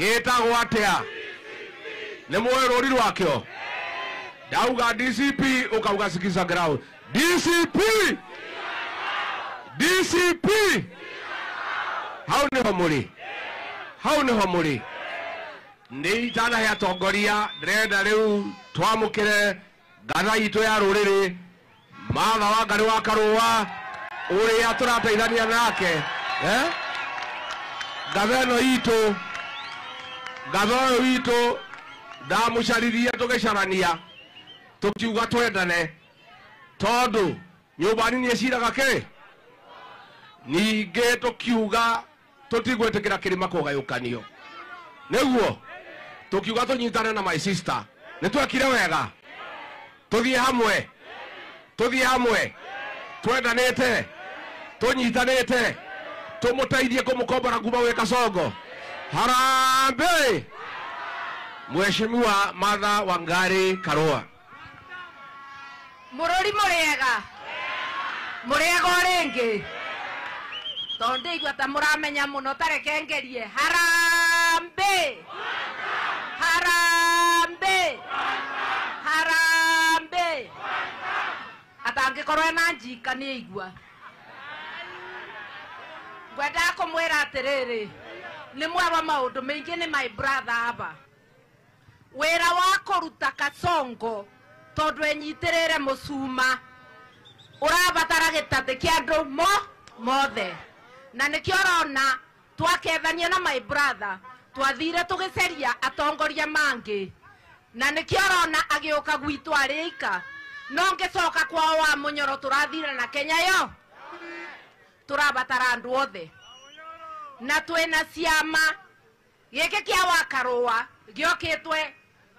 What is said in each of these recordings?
Gĩtagwo atĩa? Nĩ muoĩ rũri rwakĩo? Ndauga DCP ũkauga sikiza ground. DCP! DCP! Hau nĩho mũrĩ. Hau nĩho mũrĩ. Nĩ itanahe atongoria ndĩrenda rĩu twamũkĩre ngatha itũ ya rũrĩrĩ Martha Wangari wa Karũa ũrĩa tũrateithania nake ngatha ĩno itũ ngatha ũyũ witũ ndamũcaririe tũgĩcarania tũkiuga twendane tondũ nyũmba nini ĩciraga kĩ ningĩ tũkiuga tũtigwĩtĩkĩra kĩrĩma kũgayũkanio nĩguo tũkiuga tũnyitane na my sister nĩ twekire wega tũthiĩ hamwe tũthiĩ hamwe twendanĩte tũnyitanĩte tũmũteithie kũmũkombora kuma gwĩ Kasongo. Harambee! Mheshimiwa Martha Wangari Karua. Mũrũri mũrĩega mũrĩega o rĩngĩ tondũ ndĩigua ta mũramenya mũno tareke ngerie. Harambee! Harambee! Harambee! Atangĩkorwo ena njika nĩ aigua. Ngwendaga kũmwĩra atĩrĩrĩ nĩ mwerwo maũndũ maingĩ nĩ my brother aba wĩra wa kũruta Kasongo tondũ enyitĩrĩre mũcuma ũrabatara gĩtatĩ kĩa andũ mo mothe na nĩkĩo ũrona twakethania na my brother twathire tũgĩceria atongoria mangĩ na nĩkĩo ũrona agĩũka gwitũ arĩ ika no ngĩcoka kwao wa Mũnyoro tũrathire na Kenya yo tũrabatara andũ othe na twĩna ciama gĩkĩ kĩa wa Karũa gĩokĩtwe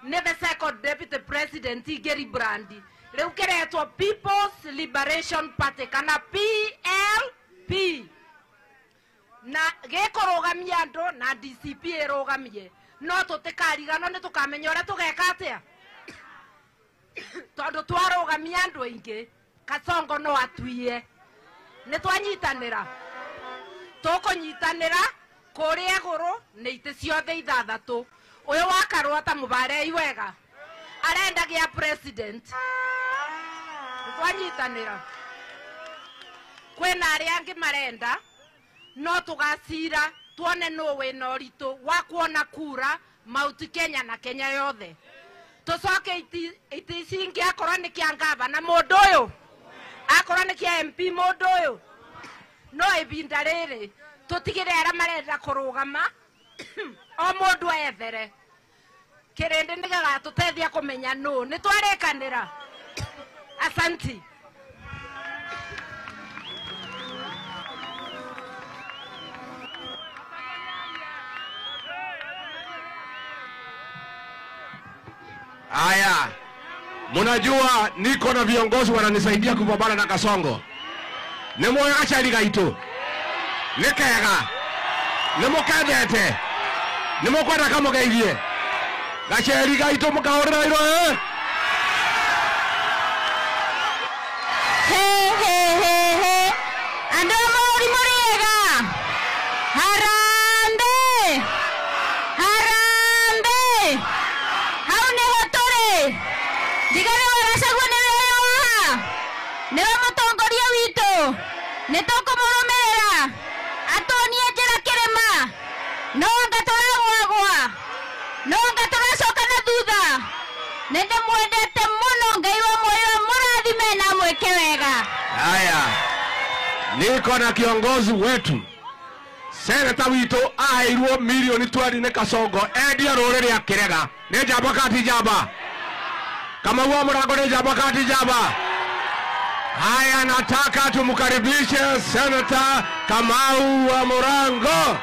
nĩ the second deputy president Ngeri Brandi rĩu kĩretwo People's Liberation Party kana PLP na gĩkũrũgamia andũ na DCP ĩrũgamie no tũtikarigano nĩ tũkamenya ũrĩa tũgeka atĩa tondũ twarũgamia andũ aingĩ Kasongo no atuie nĩ twanyitanĩra tũkũnyitanĩra kũrĩa igũrũ nĩ itĩ ciothe ithathatũ ũyũ wa Karũa ta mũbarei wega arenda gĩa president nĩ twanyitanĩra kwĩna arĩa angĩ marenda no tũgacira tuone nũ wĩna ũritũ wa kuona kura Mount Kenya na Kenya yothe tũcoke iti ici ingĩ akorwo nĩ kĩa ngavana mũndũ ũyũ akorwo nĩ kĩa MP mũndũ ũyũ no ibinda rĩrĩ tũtigĩre arĩa marenda kũrũgama o mũndũ ethere kĩrĩndĩ nĩgĩgatũteithia kũmenya nũ nĩ twarĩkanĩra. Asanti. Aya, mnajua niko na viongozi wananisaidia kupambana na Kasongo. Nĩ muoĩ gacari gaitũ nĩ kega nĩ mũkendete nĩ mũkwenda kamũgeithie gaceri gaitũ mũkahũrĩra irore. He he he he andũ a Mũrũri mũrĩega. Harambee! Harambee! Hau nĩho tũrĩ. Ndigare wa Gachagua nĩwe waha nĩwe mũtongoria witũ nĩ tũkũmũrũmĩrĩra atuonie njĩra kĩrĩma no anga tũragwagwa no anga tũracoka na thutha nĩ ndĩmwendete mũno Ngai wa muoyo mũrathime na mwĩke wega. Haya, niko na kiongozi wetu seneta witũ aheirwo milioni 20 nĩ Kasongo endia rũrĩrĩ akĩrega. Nĩ njamba kati njamba? Kamau wa Mũrango nĩ njamba kati njamba? Haya, nataka tumkaribishe Seneta Kamau wa Murango.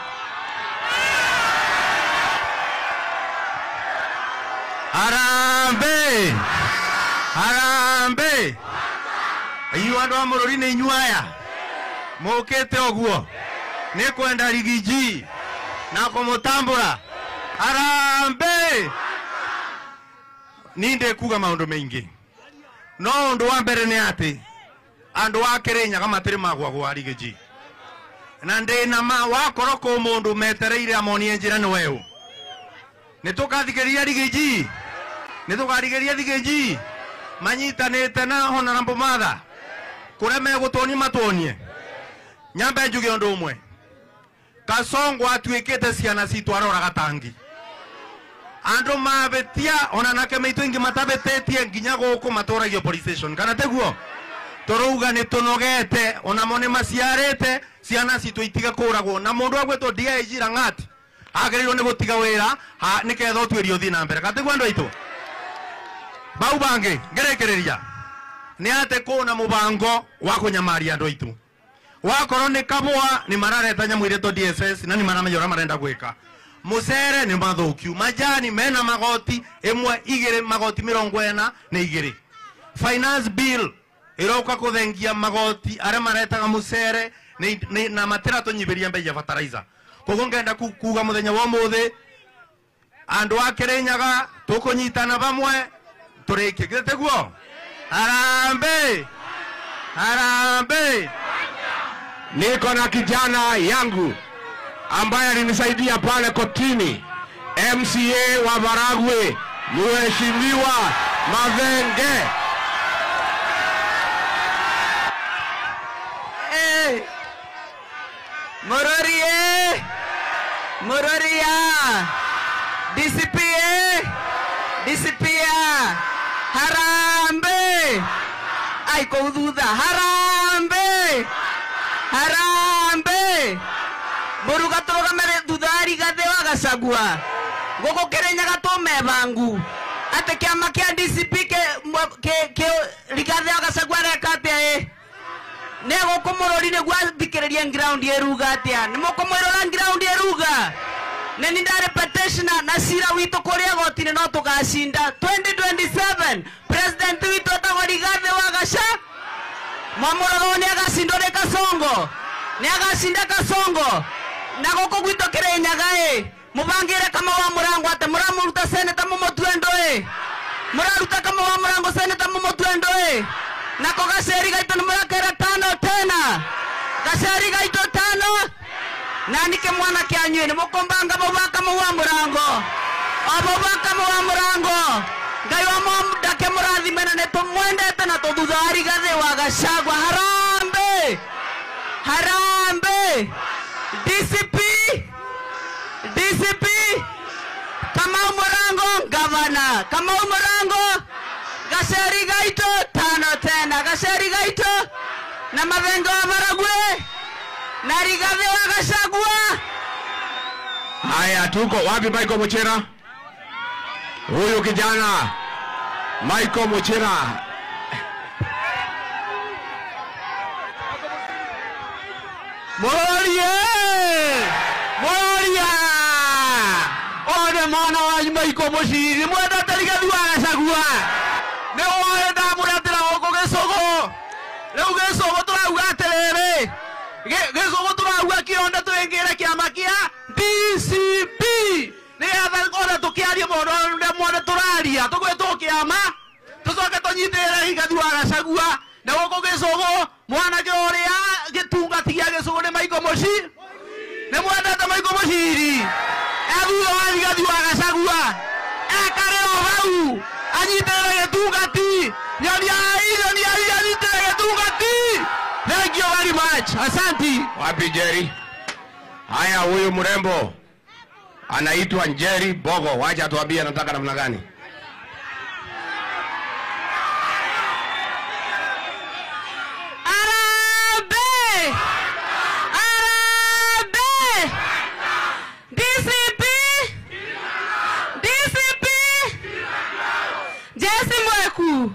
Harambee! Harambee! Inyuĩ andũ a Mũrũri nĩ inyuĩ aya mũkĩte ũguo nĩ kwenda rigiji na kũmũtambũra. Harambee! Ni ndĩkuga maũndũ maingĩ no ũndũ wa mbere nĩ atĩ andũ a Kĩrĩnyaga matirĩ magwagwa rigiji na ndĩna ma wakorwo kũ mũndũ metereire amonie njĩra nĩ weũ. Nĩ tũkathikĩrĩria Rigiji. Nĩ tũkarigĩria Rigiji. Manyitanĩte na Honorable Martha. Kũrĩa megũtuonia matuonie. Nyambe njuge ũndũ ũmwe. Kasongo atuĩkĩte ciana citũ aroraga tangi. Andũ mabĩtia ona nake maitu ingi matabĩtĩtie nginya gũkũ matũragio police station. Kana teguo? Tũrauga nĩ tũnogete onamo nĩ maciarĩte ciana citũ itiga kũragwo na mũndũ agwĩtwo DIG Lang'at agĩrĩirwo nĩ gũtiga wĩra nĩketha ũtuĩria ũthiĩ na mbere. Kana teguo andũ aitũ? Bau bangĩ ngĩrĩkĩrĩria nĩ atĩ kũna mũbango wa kũnyamaria andũ aitũ. Wakorwo nĩ kabũa nĩ marareta nyamũ iretwo DSS na nĩ maramenya ũrĩa marenda gwĩka. Mucere nĩ mathũkiu, majani mena magoti ĩmwe igĩrĩ magoti 42. Finance bill ĩroka kũthengia magoti arĩa maretaga mucere na matira tũnyibĩria mbei ya fertilizer. Koguo ngenda kuga mũthenya wa ũmũthĩ andũ a Kĩrĩnyaga tũkũnyitana vamwe tũrĩkie. Githĩ tiguo? Harambee! Harambee! Niko na kijana yangu ambaye alinisaidia pale kotini, MCA wa Baragwe, Mheshimiwa Mathenge. Eh, Murori Murori ya DCP DCP ya Harambee! Ai kũu thutha Harambee! Harambee! Muruga tũrũgamere thutha wa Rigathĩ wa Gachagua gũkũ Kĩrĩnyaga tũmebangu atĩ kĩama kĩa DCP kĩ Rigathĩ wa Gachagua areka atĩa ĩ nĩ gũkũ mũrũri nĩguo athikĩrĩrie ground ĩruga atĩa nĩ mũkũmwĩrora ground ĩruga nĩ nĩ ndarĩ petitioner na cira witũ kũrĩa goti-inĩ no tũgacinda 2027 president witũ etagwo Rigathĩ wa Gachagua mwamũrorwo nĩ agacindwo nĩ Kasongo nĩ agacinda Kasongo na gũkũ gwitũ Kĩrĩnyaga ĩ mũbangĩre Kamau wa Mũrango atĩ mũramũruta seneta mũmũtue ndũĩ mũraruta Kamau wa Mũrango seneta mũmũtue ndũĩ nako gaceri gaitũ nĩ mũrakera tano tena gaceri gaitũ tano na nike mwana kĩanyuĩ nĩ mũkũmbanga mũba Kamau wa Mũrango o mũba Kamau wa Mũrango Ngai wa ndake mũrathime na nĩ tũmwendete na tũthutha wa Rigathĩ wa Gachagua. Harambee! Harambee! DCP DCP Kamau Mũrango gavana Kamau Mũrango gaceri gaitũ tano tena gaceri gaitũ na Mathenge wa Baragwe na Rigathĩ wa Gachagua. Haya, tuko wapi Michael Muchira? Huyu kijana Michael Muchira. Moria! Moria! One mwana wa Michael Muchiri mwendete Rigathĩ wa Gachagua nĩ woe ndamũretera gũkũ gĩcũgũ rĩu gĩcũgũ tũrauga atĩrĩrĩ gĩcũgũ tũrauga kĩonde tũingĩre kĩama kĩa DCP nĩgetha ona tũkĩarie maũndũ marĩa mothe tũraria tũgwĩtwo kĩama tũcoke tũnyitĩrĩre Rigathĩ wa Gachagua na gũkũ gĩcũgũ mwanake ũrĩa gĩtungati gĩa gĩcũgũ nĩ Michael Muchiri nĩ mwendete Michael Muchiri ethutha wa Rigathĩ wa Gachagua ekare o hau anyitĩrĩre gĩtungati nyoniai nyoniai anyitĩrĩre gĩtungati. Thank you very much. Asante. Wapi Jerry? Haya, huyu mrembo anaitwa Njeri Bogo, wacha tuambie anataka namna gani. Harambee! Harambee! DCP! DCP! Jesse Mweku!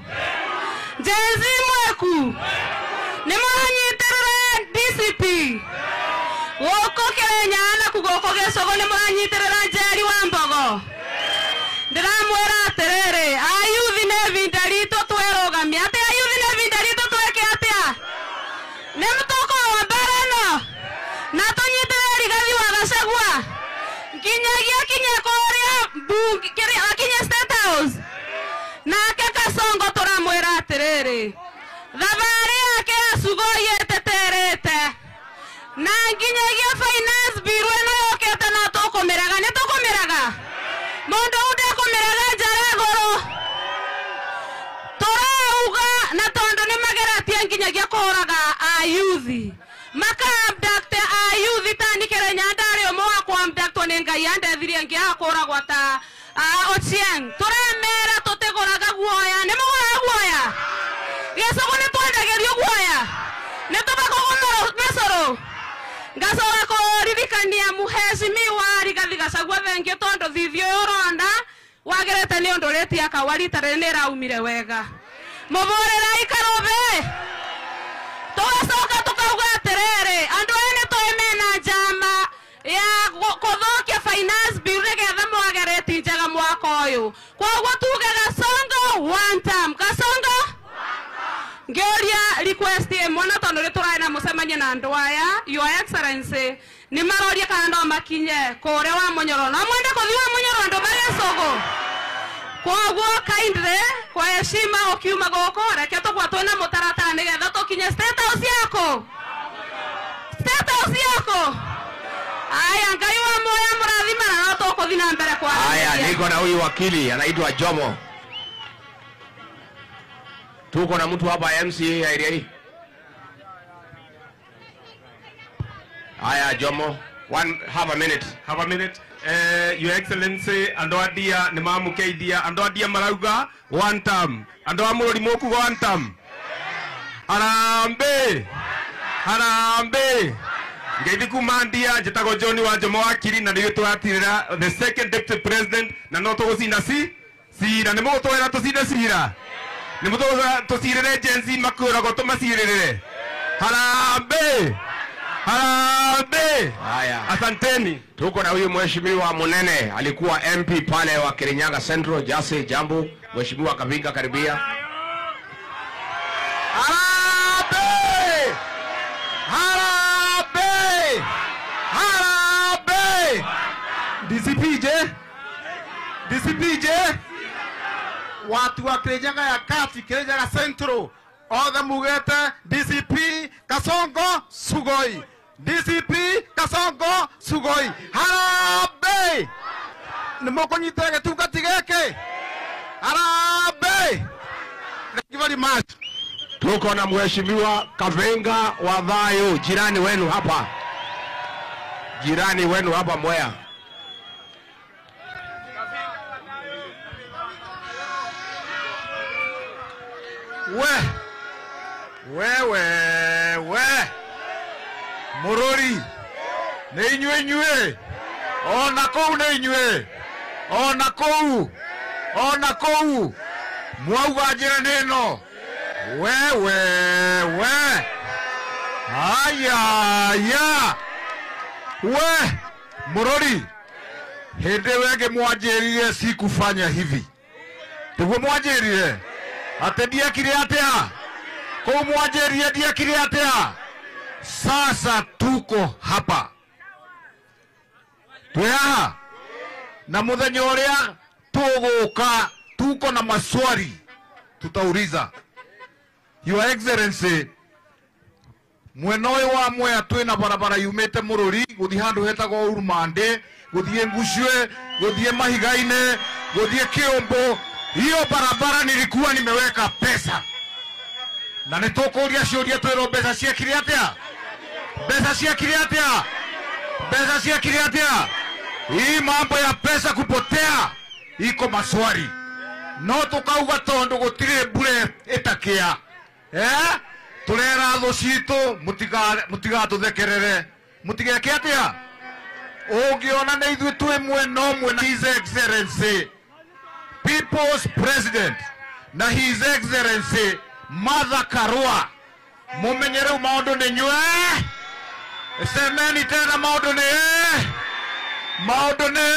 Jesse Mweku! Nĩ mũranyitĩrĩra DCP! Gũkũ Kĩrĩnyaga na gũkũ gĩcũgũ nĩ mũranyitĩrĩra Njeri wa Mbogo. Ndĩramwĩra atĩrĩrĩ, ayuthi nĩ ihinda ritũ twerũgamia. Atĩ ayuthi nĩ ihinda ritũ twĩke atĩa? Nĩ tũkũrũa mbara ĩno na tũnyitĩrĩre Rigathĩ wa Gachagua nginyagia akinye kũrĩa mbunge akinye State House. Nake Kasongo tũramwĩra atĩrĩrĩ, thabarĩ yake ya Sugoi ĩteterete na nginyagia finance bill ĩno yũkĩte no tũkũmĩrega. Nĩ tũkũmĩrega Mundu ndekumiraga njara iguru. Turauga na tondu ni mageretie nginyagia kuraga ayuthi. Maka abduct ayuthi ta nikere nyandari umwe wa ku abduct ni Ngai andethirie ngiaga kuragwa ta Ochieng. Turemera tutiguraga guoya. Ni muguraga guoya. Gĩcũgũ nĩ twendagerio guoya. Nĩ tũbakagwo mĩcũrũ. Ngacoka kũririkania mũheshimiwa Rigathi Gachagua thengiũ tondũ thithi ũyũ ũrona wagĩrĩte nĩ ũndũ rĩti akawa rita rĩrĩ nĩ ĩraumire wega. Mũbũrĩrai karũbĩ. Tũgacoka tũkauga atĩrĩrĩ, andũ aya nĩ tũĩ mena njama ya kũthũkia finance bill nĩgetha mwage rĩti njega mwaka ũyũ. Kwoguo tuge Gasongo one term. Gasongo ngĩũria request ĩmwe na tondũ nĩ tũrarĩ na mũcemanio na andũ aya, Your Excellency, nĩ maroria kana no makinye kũrĩa wa Mũnyoro. No mwende kũthiĩ wa Mũnyoro andũ magĩcũgũ. Kwoguo kindly kwa heshima ũkiuma gũkũ reke tũkwa twĩna mũtaratara nĩgetha tũkinye State House yaku. State House yaku. Aya, Ngai wa muoyo mũrathima na no tũkũthiĩ na mbere kwa. Haya, niko na huyu wakili anaitwa Jomo. Tuko na mtu hapa MCA ya area hii. Haya Jomo, have a minute. Have a minute. Your Excellency, andu adia ni mamukeithia, andu adia marauga one term. Andu a Mũrũri mũkuga one term. Harambee. Harambee. Ngeithi kuma ndia njĩtagwo John wa Jomo Wakiri na nĩguo tũratirĩra the second deputy president na no tũgũcinda cira. Nĩ mũgũtwĩra tũcinde cira. Nĩ mũtũgũtwĩra tũcirĩre Gen Z makwĩragwo tũmacirĩrĩre. Harambee. Harambee. Haya. Asanteni. Tuko na huyu mheshimiwa Munene, alikuwa MP pale wa Kirinyaga Central. Jase jambo. Mheshimiwa Kavinga karibia. Harambee! Harambee! Harambee! DCP je? DCP je? Watu wa Kirinyaga ya Kati, Kirinyaga Central, othe mugete DCP Kasongo Sugoi. DCP Kasongo Sugoi. Harambee! Nĩ mũkũnyitĩra gĩtungati gĩkĩ? Harambee! Thank you very much. Tuko na mheshimiwa Kavenga wa Thayo, jirani wenu hapa. Jirani wenu hapa Mwea. We we Mũrũri nĩ inyuĩ inyuĩ ona kũu nĩ inyuĩ ona kũu ona kũu mwauga njĩra nĩ ĩno. We we we haya ya we Mũrũri, hĩndĩ wenge mwanjĩrire sikufanya hivi, tiguo mwanjĩrire atĩ ndiekire atĩa? Kũu mwanjĩrire ndiekire atĩa? Sasa tuko hapa, twĩ haha na mũthenya ũrĩa tũgũka tuko na maswali tutauliza. Your Excellency, mwena ũyũ wa Mwea twĩna barabara yumĩte Mũrũri gũthiĩ handũ hetagwo Urumande, gũthiĩ Ngucue, gũthiĩ Mahiga-inĩ, gũthiĩ Kĩũmbũ. Hiyo barabara nilikuwa nimeweka pesa na nĩ tũkũria ciũria twĩrwo mbeca ciekire atĩa? Mbeca ciekire atĩa? Mbeca ciekire atĩa? Hii mambo ya pesa kupotea iko maswali. No tukauga tondu gũtirĩ mbura ĩtakĩa. Turera thũ citũ mũtigatũthekerere. Mũtigeke atĩa? Ũngĩona nĩ ithuĩ twĩ mwena ũmwe na His Excellency People's President na His Excellency Martha Karua, mumenye rĩu maũndũ nĩ nyue. Semeni tena maũndũ nĩ maũndũ nĩ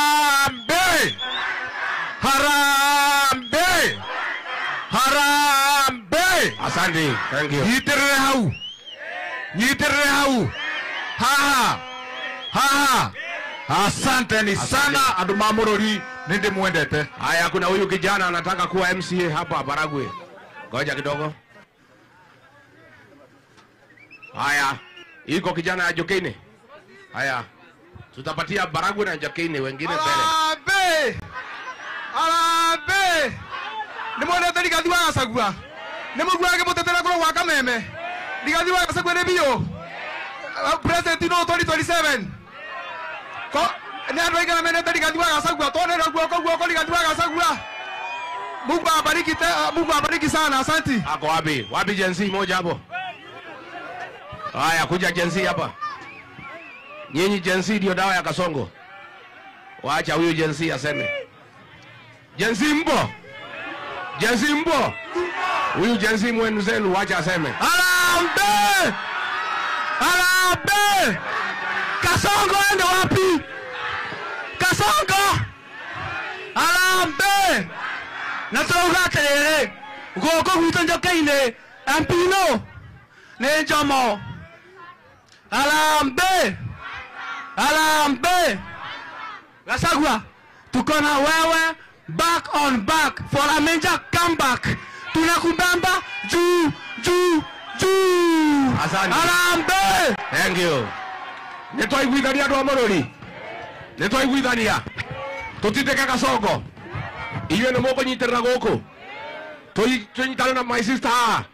harambee. Harambee. Harambee. Asante. Thank you. Nyitĩrĩre hau. Nyitĩrĩre hau. Haha. Haha. Asante ni sana andu ma Mũrũri, nĩ ndĩmwendete. Haya, kuna huyu kijana anataka kuwa MCA hapa Baragwe. Ngoja kidogo. Haya, iko kijana ya Jokini. Haya. Tutapatia Baragwe na Njakini wengine mbele. Harambee! Harambee! Nĩ mwendete Rigathi wa Gachagua? Nĩ mũiguaga ngĩmũtetera kũrĩa gwa Kameme? Rigathi wa Gachagua nĩ biũ. President no 2027. Ko nĩ andũ aigana mendete Rigathi wa Gachagua? Tuonere guoko guoko Rigathi wa Gachagua. Mungu awabariki, Mungu awabariki sana. Asante. Ako wapi? Wapi Gen Z moja hapo? Haya, kuja Gen Z hapa. Nyinyi Gen Z ndio dawa ya Kasongo. Waacha huyu Gen Z aseme. Gen Z mpo? Gen Z mpo? Huyu Gen Z mwenzenu wacha aseme. Harambee! Harambee! Kasongo ende wapi? Kasongo! Harambee! Na turauga atiriri, guku gwitũ Njoki-inĩ, MP no nĩ Njomo. Harambee! Harambee! Gachagua, tuko na wewe back on back for a major comeback. Tunakubamba juu juu juu. Asante. Harambee! Thank you. Nĩ twaiguithania andũ a Mũrũri. Nĩ twaiguithania. Tũtindĩke Kasongo. Inyuĩ nĩ mũkũnyitĩrĩra gũkũ. Tũnyitane na my sister haha.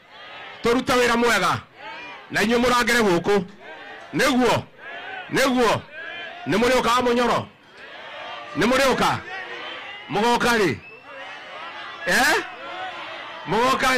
Tũrute wĩra mwega. Na inyuĩ mũrangĩre gũkũ. Nĩguo. Nĩguo. Nĩ mũrĩũka wa Mũnyoro. Nĩ mũrĩũka. Mũgoka rĩ? Eh? Mũgoka.